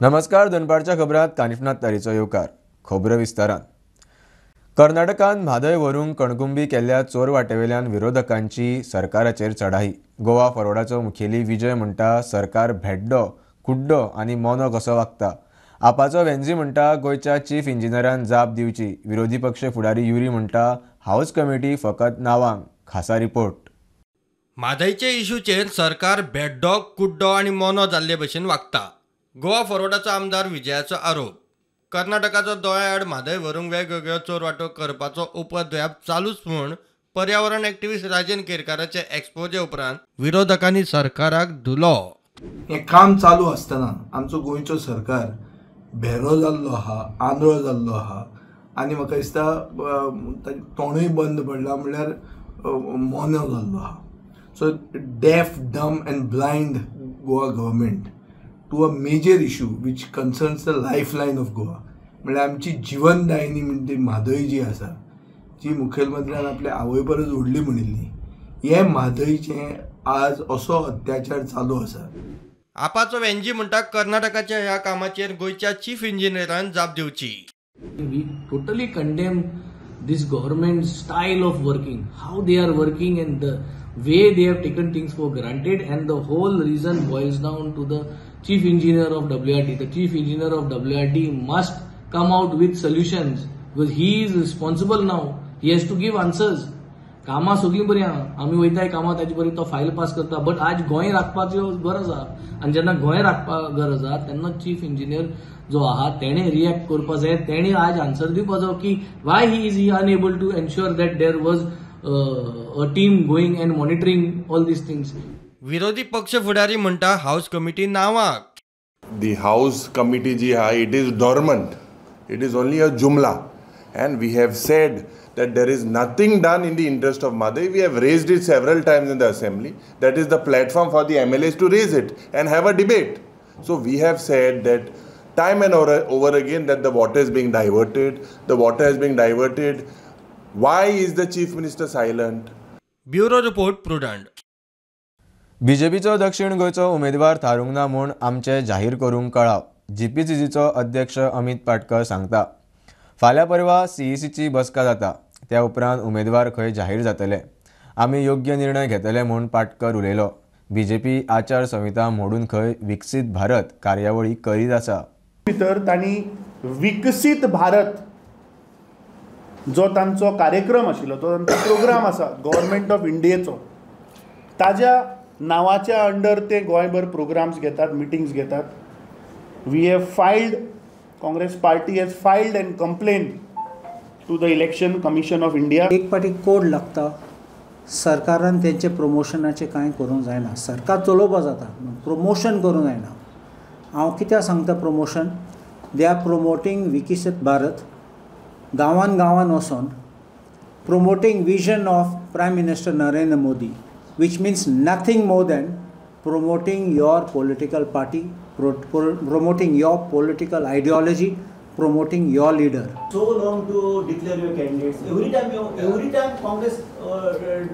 नमस्कार, दनपारच्या खबरात कानिफनाथ तारीचो येवकार. खबरो विस्तारान. कर्नाटकान म्हादय व्हरूंक कणकुंबी केल्ल्या चोरवाटेवेल्यान विरोधकांची सरकाराचेर चढाई. गोवा फॉरवर्डाचो मुखेली विजय म्हणटा सरकार भेड्डो, कुड्डो आनी मोनो कसो वागता. आपाचो वेन्झी म्हणटा गोंयच्या चीफ इंजिनियरान जाप दिवची. विरोधी पक्ष फुडारी युरी म्हणटा हावस कमिटी फकत नांवांक. खासा रिपोर्ट. म्हादयचे इशूचेर सरकार भेड्डो, कुड्डो आनी मोनो जाल्ले भशेन वागता. गोवा फॉरवर्डाचो आमदार विजयाचो आरोप. कर्नाटकाचो दोळ्याआड म्हादय व्हरूंक वेगवेगळ्यो चोरवाटो करपाचो उपद्व्याप चालूच म्हूण पर्यावरण एक्टिविस्ट राजन केरकाराचे एक्सपोजे उपरांत विरोधकांनी सरकाराक धुलो. हें काम चालू आसतना आमचो गोंयचो सरकार भेरो जाल्लो आहा, आंधळो जाल्लो आहा आनी म्हाका दिसता तोंडूय बंद पडला, म्हणल्यार मोनो जाल्लो आहा. So deaf, dumb and blind Goa government to a major issue which concerns the lifeline of Goa. म्हणल्यार आमची जिवनदायिनी म्हणटी म्हादय जी आसा, जी मुखेलमंत्र्यान आपल्या आवय परस व्हडली म्हणिल्ली, हे म्हादयचें आज असो अत्याचार चालू आसा. आपाचो वेंजी म्हणटा कर्नाटकाच्या ह्या कामाचेर गोंयच्या चीफ इंजिनियरान जाप दिवची. We totally condemn this government style of working, how they are working and the way they have taken things for granted, and the whole reason boils down to the chief engineer of WRT. The chief engineer of WRT must come out with solutions because he is responsible now. He has to give answers. कामां सगळीं बरी आहा, आमी वयताय कामां ताजे बरी, तो फायल पास करता, बट आज गोंय राखपाची गरज आहा आनी जेन्ना गोंय राखपाक गरज आहा तेन्ना चीफ इंजिनियर जो आहा तेणे रिएक्ट करपा जाय, तेणे आज आन्सर दिवपा जाय की why he is he unable to ensure that there was a team going and monitoring all these things. विरोधी पक्ष फुडारी म्हणटा हावस कमिटी नांवाक. दी हावस कमिटी जी आहा it is dormant, it is only a जुमला and we have said that there is nothing done in the interest of Mhadei. We have raised it several times in the assembly. That is the platform for the MLAs to raise it and have a debate. So we have said that time and over again that the water is being diverted, the water is being diverted. Why is the Chief Minister silent? Bureau Report, Prudent. बीजेपीचो दक्षिण गोंयचो उमेदवार थारूंक ना म्हूण आमचे जाहीर करूंक कळाव. जीपीसीसीचो अध्यक्ष अमित पाटकर सांगता फाल्यां परवा सीईसीची बसका जाता, त्या उपरांत उमेदवार खंय जाहीर जातले. आमी योग्य निर्णय घेतले म्हूण पाटकर उलयलो. बीजेपी आचार संहिता मोडून खंय विकसीत भारत कार्यावळी करीत आसा. भितर तांणी विकसीत भारत जो तांचो कार्यक्रम आशिल्लो, तो तांचो प्रोग्राम आसा गव्हर्मेंट ऑफ इंडियेचो, ताज्या नांवाच्या अंडर ते गोंयभर प्रोग्राम्स घेतात, मिटिंग्स घेतात. We have filed, Congress party has filed and complain to the Election Commission of India. एक पाटी कोड लागता, सरकारान तेंचे प्रमोशनाचें कांय करूंक जायना. सरकार चलोवपा जाता, प्रमोशन करूंक जायना. हांव कित्याक सांगता promotion, they are promoting Viksit Bharat गांवान गांवान वचोन, promoting vision of Prime Minister Narendra Modi, which means nothing more than promoting your political party, promoting your political ideology, promoting your leader. So long to declare your candidates. Every time Congress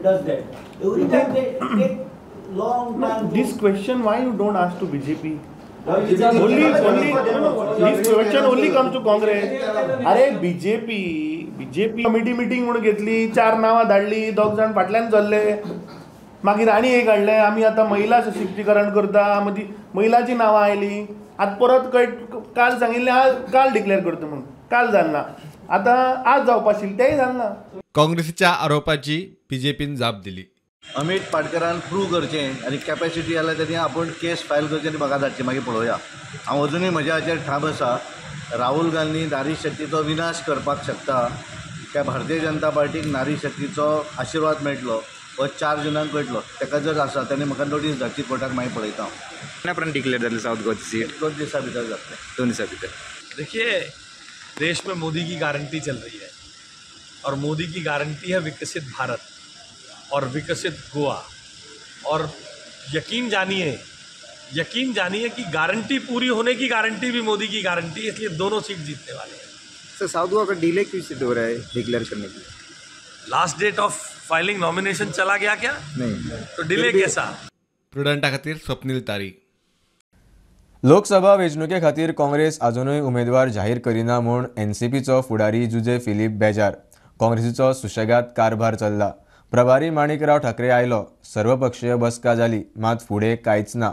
does that. Every time they take long time. No, this question why you don't ask to BJP? Only this question only comes to Congress. अरे BJP committee meeting म्हणून घेतली, चार नांवां धाडली, दोग जाण फाटल्यान चल्ले, मागीर आनी एक हाडलें, आमी आतां महिला सशक्तीकरण करता, मदीं महिलाची नांवां आयलीं. आतां परत काल सांगिल्लें काल डिक्लेअर करता म्हणून, काल जालें ना, आतां आज जावपा आशिल्लें तेंय जालें ना. काँग्रेसीच्या आरोपाची बीजेपीन जाप दिली. अमित पाटकरान प्रूव करचें आनी कॅपेसिटी जाल्यार तेणी आपूण केस फायल करची आनी म्हाका धाडची, मागीर पळोवया. हांव अजुनूय म्हज्या हाचेर ठाम आसा, राहुल गांधी नारी शक्तीचो विनाश करपाक शकता. त्या भारतीय जनता पार्टीक नारी शक्तीचो आशिर्वाद मेळटलो हो 4 जुनाक कळटलो. ताका जर आसा ताणें म्हाका नोटीस धाडची कोर्टाक, मागीर पळयता हांव. केन्ना पर्यंत डिक्लेअर जातली सावथ गोवाची सीट? 2 दिसां भितर जातलें. 2 दिसां भितर. देखिए, देश में मोदी की गारंटी चल रही है और मोदी की गारंटी है विकसित भारत और विकसित गोवा. और यकीन जानिए कि गारंटी पूरी होने की गारंटी भी मोदी की गारंटी है, इसलिए दोनों सीट जीतने वाले हैं. सर, साउथ गोवा का डिले क्यों सिद्ध हो रहा है डिक्लेयर करने की? Last date of filing nomination चला गया क्या? नहीं, तो डिले कैसा? प्रुडंटा खातीर स्वप्नील तारी. लोकसभा वेंचणुके खातीर काँग्रेस अजुनूय उमेदवार जाहीर करिना म्हूण एनसीपीचो फुडारी जुजे फिलीप बेजार. काँग्रेसीचो सुशेगाद कारभार चल्ला. प्रभारी माणिकराव ठाकरे आयलो, सर्वपक्षीय बसका जाली, मात फुडें कांयच ना.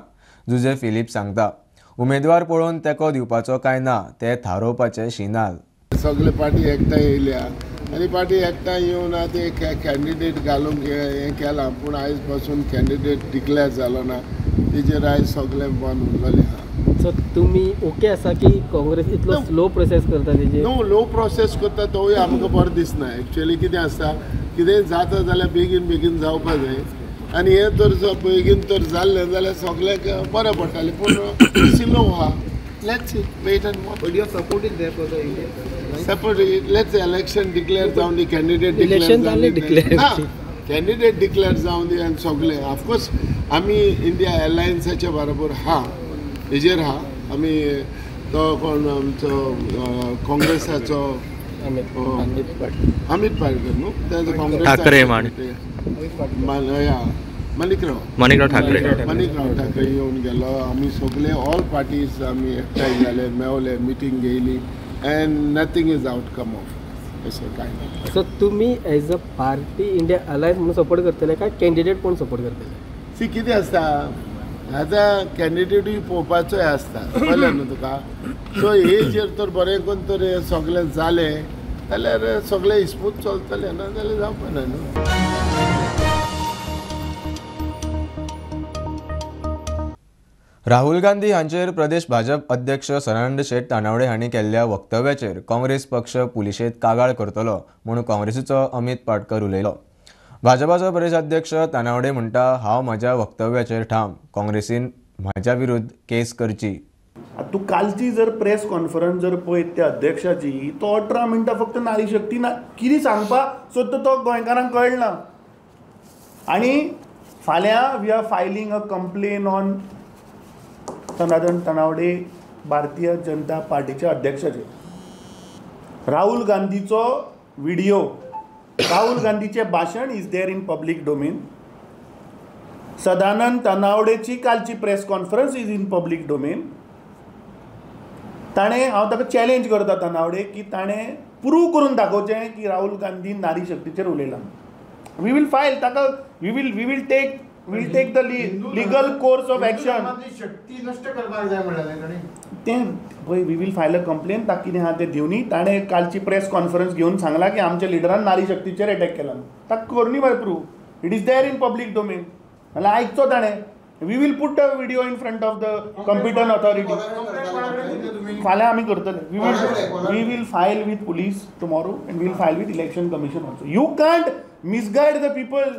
जुजे फिलीप सांगता, उमेदवार पळोवन तेंको दिवपाचो काय ना ते थारोवपाचे शिनाल. सगळे पार्टी एकठांय येयल्या आनी पार्टी एकठांय येवन ते कॅन्डिडेट घालूंक हें केलां, पूण आयज पासून कॅन्डिडेट डिक्लेअर जालो ना, तेजेर आयज सगळें बंद उरलेलें आहा. सो तुमी ओके आसा की काँग्रेस इतलो स्लो प्रोसेस करता तेजेर? न्हू, लो प्रोसेस करता तोवूय आमकां बरो दिसना. एक्चुअली कितें आसता, कितेंय जाता जाल्यार बेगीन बेगीन जावपा जाय आनी हें तर बेगीन तर जाल्लें जाल्यार सगळ्यांक बरें पडटालें, पूण स्लो आहा. Let's see, wait and watch. But you are supporting there for the India? Support, let's election declare जावन दी, कॅन्डिडेट डिक्लेअर जावन दी, कॅन्डिडेट डिक्लेअर जावन दी आनी सगळें. ऑफकोर्स आमी इंडिया अलायन्साच्या बरोबर आहा, हेजेर आहा आमी. तो कोण आमचो काँग्रेसाचो अमित पाटकर न्हू, तेजो काँग्रेस ठाकरे माणिकराव ठाकरे, माणिकराव ठाकरे येवन गेलो. आमी सगळे ऑल पार्टीज आमी एकठांय जाले, मेवले, मिटींग घेयली and nothing is outcome of अशें कांय ना. सो तुमी as a party India alliance म्हणून सपोर्ट करतले काय कॅन्डिडेट कोण सपोर्ट करतले? सी कितें आसता आतां कॅन्डिडेटूय पळोवपाचोय आसता, कळ्ळें न्हू तुका. सो हेजेर तर बरें करून तर हें सगळें जालें जाल्यार सगळें स्मूथ चलतलें, ना जाल्यार जावपा ना न्हू. राहुल गांधी हांचेर प्रदेश भाजप अध्यक्ष सदानंद शेट तानावडे हांणी केल्ल्या वक्तव्याचेर काँग्रेस पक्ष पुलिशेंत कागाळ करतलो म्हूण काँग्रेसीचो अमित पाटकर उलयलो. भाजपाचो प्रदेश अध्यक्ष तानावडे म्हणटा, हांव म्हज्या वक्तव्याचेर ठाम, काँग्रेसीन म्हज्या विरुद्ध केस करची. तूं कालची जर प्रेस कॉन्फरन्स जर पळयत त्या अध्यक्षाची, तो 18 मिनटां फक्त नारी शक्ती ना कितें सांगपाक सोदता तो गोंयकारांक कळना. आनी फाल्यां we are filing a complain on Sadanand Tanavade, Bharatiya Janata पार्टीच्या अध्यक्षाचेर. राहुल गांधीचो व्हिडियो, राहुल गांधीचें भाशण is there in public domain. Sadanand तानावडेची कालची press conference is in public domain. ताणें, हांव ताका चॅलेंज करता तानावडे की ताणें प्रूव करून दाखोवचें की राहुल गांधी नारी शक्तीचेर उलयला. We will file ताका, we will take the legal course of action. शक्ती नश्ट करपाक जाय म्हणलें ताणें तें पळय. We will file a complain. ताका कितें आहा तें दिवनी. ताणें कालची प्रेस कॉन्फरन्स घेवन सांगलां की आमच्या लिडरान नारी शक्तीचेर एटॅक केला. ताका करुनी बाय prove, it is there in public domain. जाल्यार आयकचो ताणें. We will put the video in front of the competent authority. फाल्यां आमी करतले. We will file with police tomorrow and will file with election commission also. You can't misguide the people.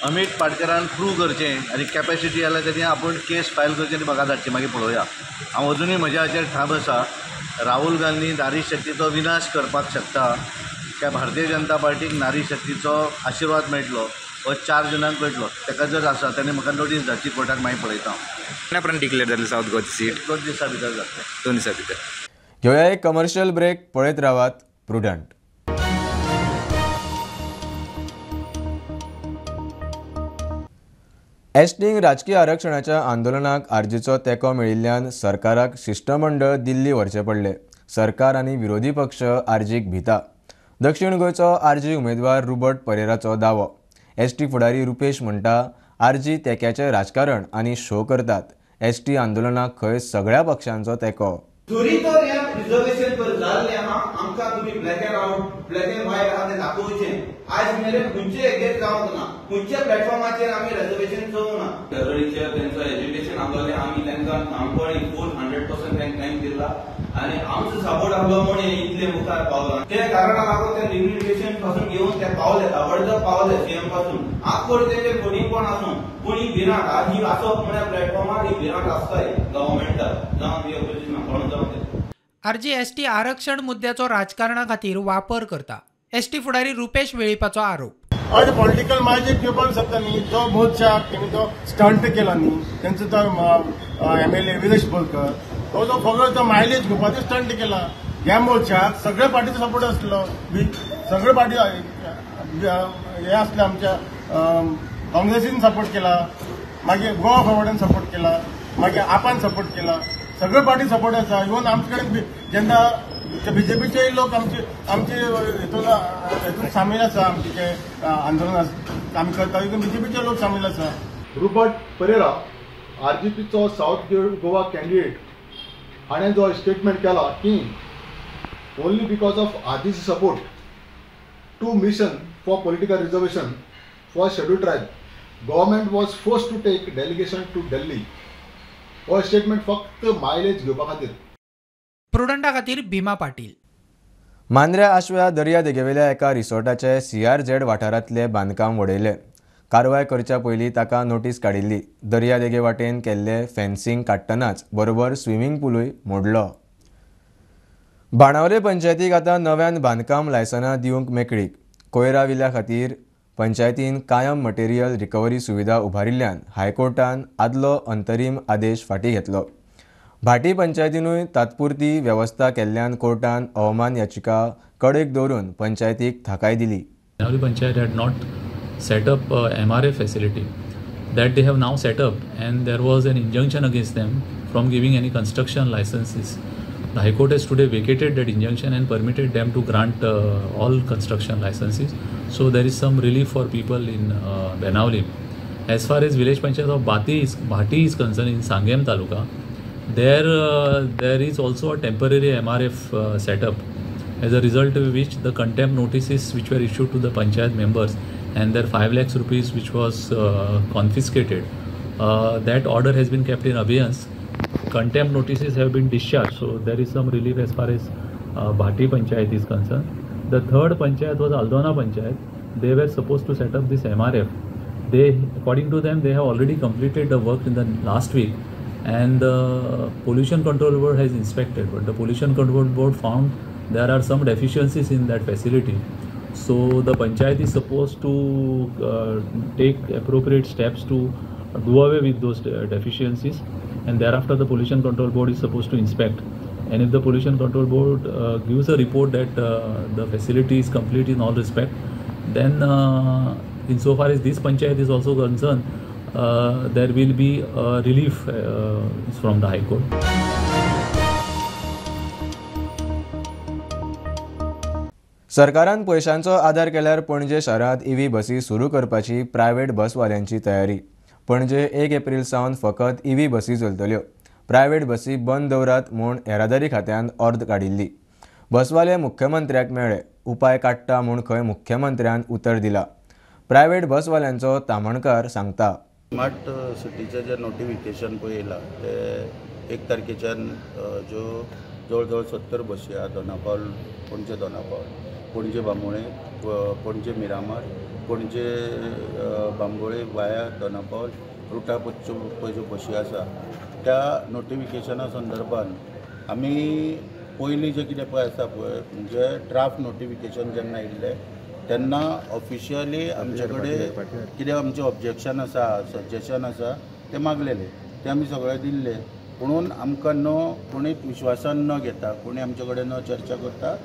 Amit पाटकरान prove करचें आनी capacity जाल्यार तेणी आपूण केस file करची आनी म्हाका धाडची, मागीर पळोवया. हांव अजुनूय म्हज्या हाचेर ठाम आसा, राहुल गांधी नारी शक्तीचो विनाश करपाक शकता. त्या भारतीय जनता पार्टीक नारी शक्तीचो आशिर्वाद मेळटलो हो 4 जुनाक कळटलो. ताका जर आसा ताणें म्हाका नोटीस धाडची कोर्टाक, मागीर पळयता हांव. केन्ना पर्यंत डिक्लेअर जातली सावथ गोवाची सीट? 2 दिसां भितर जातलें. 2 दिसां भितर. घेवया एक कमर्शियल ब्रेक, पळयत रावात प्रुडंट. एसटींक राजकीय आरक्षणाच्या आंदोलनाक आरजीचो तेंको मेळिल्ल्यान सरकाराक शिश्टमंडळ दिल्ली व्हरचें पडलें. सरकार आनी विरोधी पक्ष आरजीक भिता. दक्षिण गोंयचो आरजी उमेदवार रुबर्ट परेराचो दावो. एसटी फुडारी रुपेश म्हणटा, आरजी तेंक्याचें राजकारण आनी शो करतात. एसटी आंदोलनाक खंय सगळ्या पक्षांचो तेंको. जरी तर हें रिजर्वेशन तर जाल्लें आहा, आमकां तुमी black and out, black and white आहा तें दाखोवचें. आयज मेरेन खंयचे हेगेर जावंक ना, खंयच्या प्लॅटफॉर्माचेर आमी रिजर्वेशन चोवंक ना. चळवळीचेर तेंचो एज्युकेशन आसलोलें, आमी तांकां सामपणी फूल 100% तांकां thank दिला आनी आमचो सपोर्ट आसलो म्हूण हे इतले मुखार पावला. ते कारणाक लागून ते लिमिटेशन पासून घेवन ते पावले, ताबडतोब पावले सीएम पासून. आज पळय तेंचे फुडें कोण आसूं, पूण ही भिरांत आज ही आसप म्हळ्यार प्लॅटफॉर्मार ही भिरांत आसताय गव्हर्मेंटाक, जावन ही ऑपोजिशन कोण जावन ते. आरजी एसटी आरक्षण मुद्द्याचो राजकारणा खातीर वापर करता, एसटी फुडारी रुपेश वेळीपाचो आरोप. आज पॉलिटिकल मायलेज घेवपाक शकता न्ही. जो मोर्चा तेणी जो स्टंट केला न्ही तेंचो तो एमएलए विरेश बोरकर, तो जो फकत मायलेज घेवपाचो स्टंट केला. ह्या मोर्चाक सगळ्या पार्टीचो सपोर्ट आसलो, सगळे पार्टी हे आसले, आमच्या काँग्रेसीन सपोर्ट केला, मागीर गोवा फॉरवर्डान सपोर्ट केला, मागीर आपान सपोर्ट केला. सगळे पार्टी सपोर्ट आसा. इवन आमचे कडेन जेन्ना बीजेपीचे लोक आमचे आमचे हेतून हेतून सामील आसा, आमचे जे आंदोलन आमी करता तितून बीजेपीचे लोक सामील आसा. रुबर्ट परेरा आरजीपीचो सावथ गोवा कॅन्डिडेट हाणें जो स्टेटमेंट केला की only because of RDC support to mission for political reservation for schedule tribe government was force to take delegation to Delhi, हो स्टेटमेंट फक्त मायलेज घेवपा खातीर. प्रुडंटा खातीर भीमा पाटील. मांद्र्या आशव्या दर्या देगेवेल्या एका रिसॉर्टाचे CRZ वाठारांतले बांदकाम वडयले. कारवाय करच्या पयलीं ताका नोटीस काडिल्ली. दर्या देगे वाटेन केल्ले फेन्सिंग काडटनाच बरोबर स्विमींग पुलूय मोडलो. बाणावले पंचायतीक आतां नव्यान बांदकाम लायसनां दिवंक मेकळीक. कोयरा विल्या खातीर पंचायतीन कायम मटेरियल रिकव्हरी सुविधा उबारिल्ल्यान हायकोर्टान आदलो अंतरीम आदेश फाटीं घेतलो. भाटी पंचायतीनूय तात्पुरती वेवस्था केल्ल्यान कोर्टान अवमान याचिका कडेक दवरून पंचायतीक थाकाय दिली. Benaulim panchayat had not set up MRA facility that they have now set up, and there was an injunction against them from giving any construction licenses. The High Court has today vacated that injunction and permitted them to grant all construction licenses. So there is some relief for people in Benaulim. As far as village panchayat of Bhati is concerned in Sangem Taluka, there is also a temporary MRF setup, as a result of which the contempt notices which were issued to the panchayat members and their 5 lakhs rupees which was confiscated, that order has been kept in abeyance. Contempt notices have been discharged, so there is some relief as far as Bhati Panchayat is concerned. The third panchayat was Aldona Panchayat. They were supposed to set up this MRF. They, according to them, they have already completed the work in the last week, and the Pollution Control Board has inspected, but the Pollution Control Board found there are some deficiencies in that facility. So the panchayat is supposed to take appropriate steps to do away with those deficiencies, and thereafter the Pollution Control Board is supposed to inspect. And if the Pollution Control Board gives a report that the facility is complete in all respect, then insofar as this panchayat is also concerned, there will be a relief from the High Court. सरकारान पयशांचो आदार केल्यार पणजे शारांत EV बसी सुरू करपाची private बसवाल्यांची तयारी. पणजे 1 एप्रिल सावन फकत ईव्ही बसी चलतल्यो. प्रायव्हेट बसी बंद दवरात म्हूण येरादारी खात्यान ऑर्द काडिल्ली. बसवाले मुख्यमंत्र्याक मेळ्ळे, उपाय काडटा म्हूण खंय मुख्यमंत्र्यान उतर दिला. प्रायव्हेट बसवाल्यांचो तामणकार सांगता, स्मार्ट सिटीचें जें नोटिफिकेशन पळय येयलां तें 1 तारखेच्यान ज्यो जवळ जवळ 70 बसी आहा, दोनापावल, पणजे दोनापावल, पणजे बांबोळे, पणजे मिरामार, पणजे बांबोळे वाया दोनापावल रुटा पळय ज्यो बसी आसा त्या नोटिफिकेशना संदर्भान आमी पयलीं जें कितें पळय आसा पळय म्हणजे ड्राफ्ट नोटिफिकेशन जेन्ना येयल्लें तेन्ना ऑफिशियली आमचे कडेन कितें आमचें ऑब्जेक्शन आसा, सजेशन आसा तें मागलेलें, तें आमी सगळें दिल्लें. पुणून आमकां न कोणीच विश्वासान न घेता, कोणी आमचे कडेन न चर्चा करता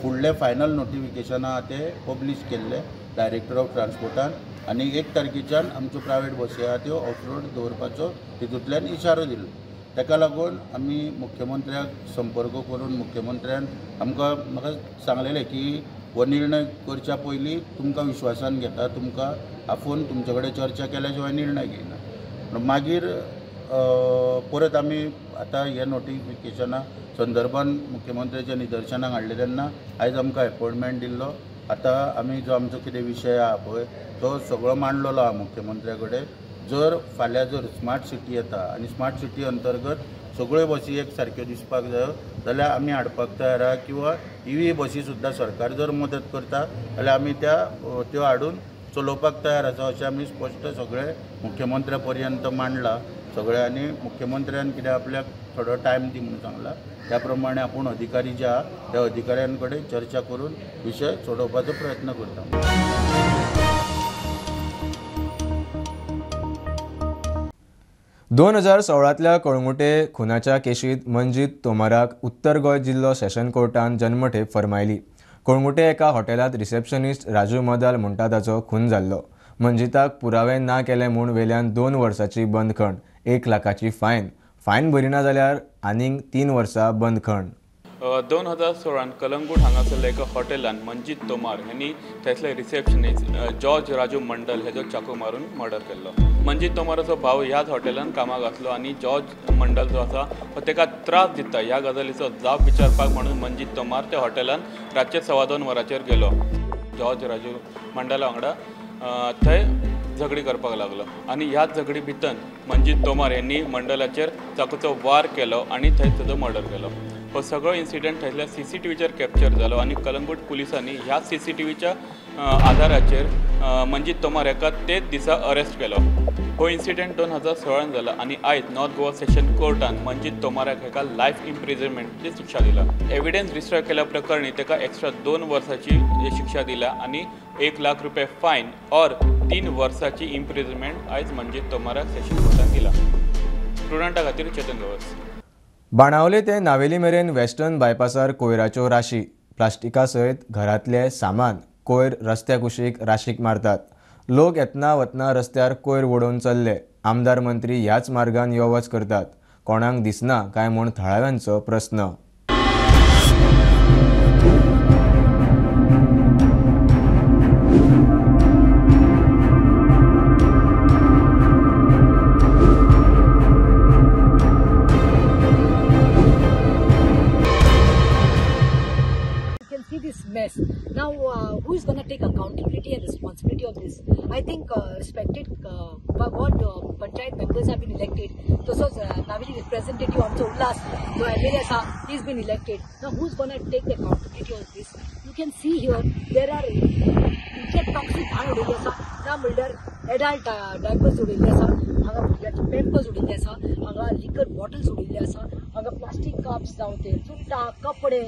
फुडलें फायनल नोटिफिकेशन आहा तें पब्लीश केल्लें डायरेक्टर ऑफ ट्रान्सपोर्टान, आनी 1 तारखेच्यान आमच्यो प्रायवेट बसी आहा त्यो ऑफ रोड दवरपाचो तितूंतल्यान इशारो दिलो. ताका लागून आमी मुख्यमंत्र्याक संपर्क करून मुख्यमंत्र्यान आमकां म्हाका सांगलेलें की हो निर्णय करच्या पयलीं तुमकां विश्वासान घेता, तुमकां आफोवन तुमचे कडेन चर्चा केल्या शिवाय निर्णय घेयना. मागीर परत आमी आतां हे नोटिफिकेशना संदर्भान मुख्यमंत्र्याच्या निदर्शनाक हाडलें तेन्ना आयज आमकां एपॉयंटमेंट दिल्लो. आतां आमी जो आमचो कितें विशय आहा पळय तो सगळो मांडलेलो आहा मुख्यमंत्र्या कडेन. जर फाल्यां जर स्मार्ट सिटी येता आनी स्मार्ट सिटी अंतर्गत सगळ्यो बसी एक सारक्यो दिसपाक जायो जाल्यार आमी हाडपाक तयार आहा, किंवा ईव्ही बसी सुद्दां सरकार जर मदत करता जाल्यार आमी त्यो हाडून चलोवपाक तयार आसा अशें आमी स्पश्ट सगळे मुख्यमंत्र्या पर्यंत मांडलां सगळें. आनी मुख्यमंत्र्यान कितें आपल्याक थोडो टायम दी म्हणून सांगला, त्या प्रमाणे आपूण अधिकारी जे आहा त्या अधिकाऱ्यां कडेन चर्चा करून विशय सोडोवपाचो प्रयत्न करता. दोन 2016तल्या कळंगुटे खुनाच्या केशींत मंजीत तोमाराक उत्तर गोंय जिल्लो सेशन कोर्टान जन्मठेप फर्मायली. कळंगुटे एका हॉटेलांत रिसेप्शनिस्ट राजू मदाल म्हणटा ताचो खून जाल्लो. मंजिताक पुरावे ना केले म्हूण वेल्यान 2 वर्सांची बंदखण, 1 लाखाची फायन, फायन भरिना जाल्यार आनीक 3 वर्सां बंदखण. 2016 कलंगूट हांगासरल्या एका हॉटेलान मंजीत तोमार ह्यांनी थंयसले रिसेप्शनिस्ट जॉर्ज राजू मंडल हेजो चाकू मारून मर्डर केल्लो. मंजीत तोमाराचो भाव ह्याच हॉटेलान कामाक आसलो आनी जॉर्ज मंडल जो आसा हो तेका त्रास दिता ह्या गजालीचो जाप विचारपाक म्हणून मंजीत तोमार त्या हॉटेलान रातचे 2:15 वरांचेर गेलो. जॉर्ज राजू मंडला वांगडा थंय झगडी करपाक लागलो आनी ह्याच झगडी भितर मंजीत तोमार ह्यांनी मंडलाचेर चाकूचो वार केलो आनी थंय ताजो मर्डर केलो. हो सगळो इन्सिडंट थंयसल्या CCTVचेर कॅप्चर जालो आनी कलंगूट पुलिसांनी ह्या CCTVच्या आधाराचेर मंजीत तोमार हाका तेच दिसा अरेस्ट केलो. हो इन्सिडंट 2016 जाला आनी आयज नॉर्थ गोवा सेशन कोर्टान मंजीत तोमाराक हाका लायफ इम्प्रिजनमेंटची शिक्षा दिला. एविडन्स डिस्ट्रॉय केल्या प्रकरणी ताका एक्स्ट्रा 2 वर्सांची शिक्षा दिला आनी 1 लाख रुपये फायन और 3 वर्सांची इम्प्रिजनमेंट आयज मंजीत तोमाराक सेशन कोर्टान दिला. स्टुडंटा खातीर चेतन गवस. बाणावले ते नावेली मेरेन वेस्टर्न बायपासार कोयराच्यो राशी, प्लास्टिका सयत घरांतले सामान कोयर रस्त्या कुशीक राशीक मारतात. लोक येतना वतना रस्त्यार कोयर उडोवन चल्ले. आमदार मंत्री ह्याच मार्गान यो वच करतात. कोणाक दिसना काय म्हूण थळाव्यांचो प्रस्न. Mess. Now, who is going to take accountability and responsibility of this? I think respected what panchayat members have been elected. So, Navili representative also Ullas, so MLA asa, he's been elected. Now, who's going to take the accountability of this? You can see here there are toxic घाण उडयल्ली आसा, ना म्हणल्यार adult diapers उडयल्ले आसा, हांगा भुरग्यांचे Pampers उडयल्ले आसा, हांगा लिकर बॉटल्स उडयल्ले आसा, हांगा प्लास्टीक कप्स जावं ते चुट्टां, कपडे,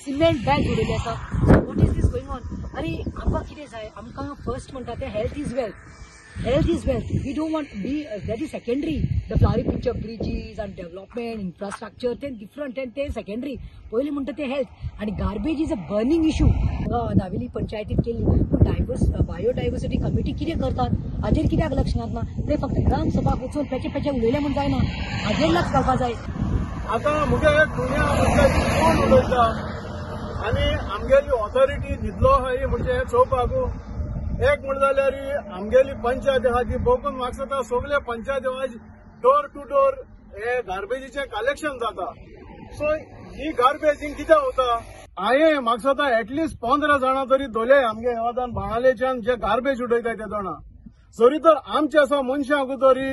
सिमेंट बॅग उडयल्ले आसा. So what is this going on? आनी आमकां कितें जाय? आमकां फर्स्ट म्हणटा तें health is wealth. Health is wealth. We don't want be that is secondary. The flowery picture bridges and development infrastructure ते डिफरंट एंड ते सेकंडरी. पयलीं म्हणटा ते हेल्थ आनी garbage is a burning issue. Navelim पंचायतीत केली पूण डायवर्स बायोडायवर्सिटी कमिटी कितें करतात हाजेर कित्याक लक्ष घालना? ते फक्त ग्रामसभा वचून पेचे पेचे उलयले म्हूण जायना, हाजेर लक्ष घालपा जाय. आतां मुगे दुनिया कोण उलयता आनी आमगेली ऑथॉरिटी न्हिदलो आहा म्हणजे चोवपाक एक म्हण जाल्यार आमगेली पंचायत आहा ती बोकून म्हाका सगळे पंचायत आयज डोर टू डोर हे गार्बेजीचें कलेक्शन जाता. सो ही गार्बेज हिंग कित्याक वता? हांवें म्हाका दिसता एटलिस्ट 15 जाणां तरी धोले आमगे हेवादान बाणालेच्यान जे गार्बेज उडयता ते जाणां. जरी तर आमचे आसा मनशांक तरी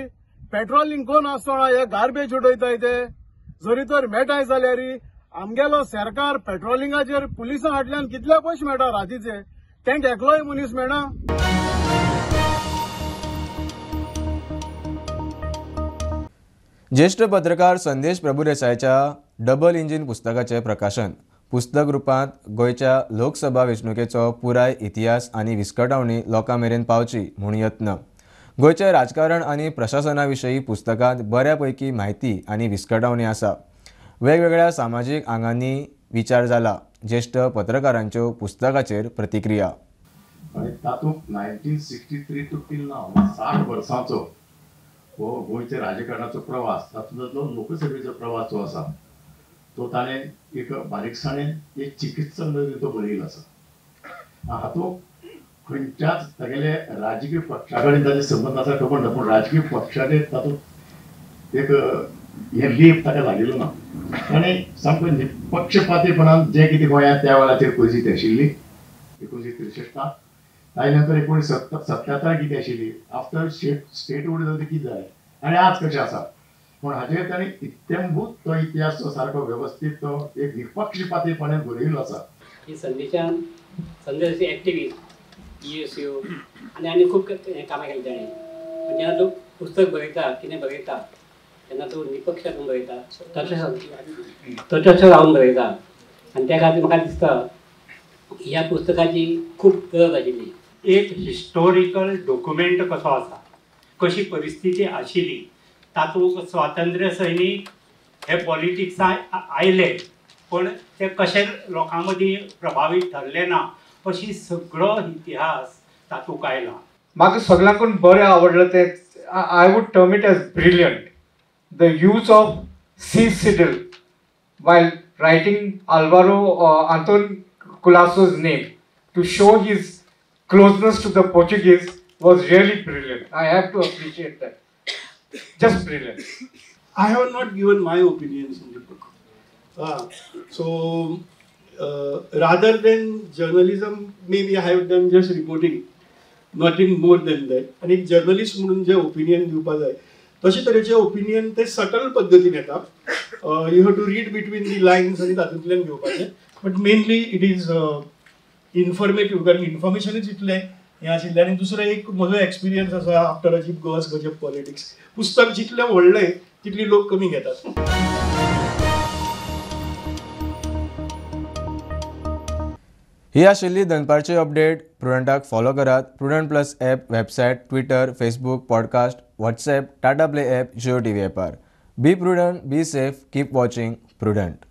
पेट्रोलिंग कोण आसतना हे गार्बेज उडयताय ते जरी तर मेळटाय जाल्यार आमगेलो सरकार पेट्रोलिंगाचेर पुलिसां हाडल्यान कितले पयशे मेळटा रातीचे, तेंक एकलोय मनीस मेळना. ज्येष्ठ पत्रकार संदेश प्रभुदेसायच्या डबल इंजिन पुस्तकाचें प्रकाशन. पुस्तक रुपांत गोंयच्या लोकसभा वेंचणुकेचो पुराय इतिहास आनी विस्कटावणी लोकां मेरेन पावची म्हूण यत्न. गोंयचें राजकारण आनी प्रशासना विशीं पुस्तकांत बऱ्या पैकी म्हायती आनी विस्कटावणी आसा. वेगवेगळ्या सामाजीक आंगांनी विचार जाला. ज्येष्ठ पत्रकारांच्यो पुस्तकाचेर प्रतिक्रिया. आनी तातूंत 1963 टू टील नाव 60 वर्सांचो हो गोंयच्या राजकारणाचो प्रवास, तातूंतलो लोकसभेचो प्रवास जो आसा तो ताणें एक बारीकसाणेन एक चिकित्सक नदरेन तो बरयिल्लो आसा. हातूंत खंयच्याच तागेले राजकीय पक्षा कडेन ताजे संबंद आसा खबर ना, पूण राजकीय पक्षाचे तातूंत एक हें लेप ताका लागिल्लो ना. ताणें सामको निपक्षपातीपणान जें कितें गोंयांत त्या वेळाचेर परिस्थिती आशिल्ली 1963 ताजे नंतर 1977 कितें आशिल्ली, आफ्टर स्टेटहूड जालें कितें जालें आनी आज कशें आसा, पूण हाजेर ताणें इत्यंभूत तो इतिहास तो सारको वेवस्थीत तो एक निपक्षपातीपणान बरयिल्लो आसा. ही संदेशान संदेश एक्टिविस्ट ESU आनी आनी खूब कामां केली ताणें. जेन्ना तूं पुस्तक बरयता कितें बरयता तेन्ना तूं निपक्ष जावन बरयता, तटस्थ रावन बरयता आनी त्या खातीर म्हाका दिसता ह्या पुस्तकाची खूब गरज आशिल्ली. एक हिस्टोरिकल डॉक्युमेंट कसो आसा, कशी परिस्थिती आशिल्ली, तातूंत स्वातंत्र्य सैनीक हे पॉलिटिक्सां आयले पण ते कशे लोकां मदीं प्रभावीत ठरले ना, अशी सगळो इतिहास तातूंत आयला. म्हाका सगळ्यांकून बरें आवडलें तें I would term it as brilliant. The use of C cedille while writing Alvaro Anton Colaco's name to show his closeness to the Portuguese was really brilliant. I have to appreciate that. Just brilliant. I have not given my opinions in the book. So rather than journalism, maybe I have done just reporting, nothing more than that. आनी एक journalist म्हणून जे opinion दिवपा जाय तशे तरेचे opinion ते subtle पद्दतीन येता. You have to read between the lines आनी तातूंतल्यान घेवपाचें. But mainly it is informative, कारण इन्फॉर्मेशनूच इतलें हें आशिल्लें. आनी दुसरो एक म्हजो एक्सपिरियन्स आसा आफ्टर अजीब गोवास गजब पॉलिटिक्स, पुस्तक जितलें व्हडलें तितली लोक कमी घेतात. ही आशिल्ली दनपारची अपडेट. प्रुडंटाक फॉलो करात. Prudent plus app, website, Twitter, Facebook, podcast, WhatsApp, Tata Play app, Jio TV ॲपार. Be prudent, be safe, keep watching Prudent.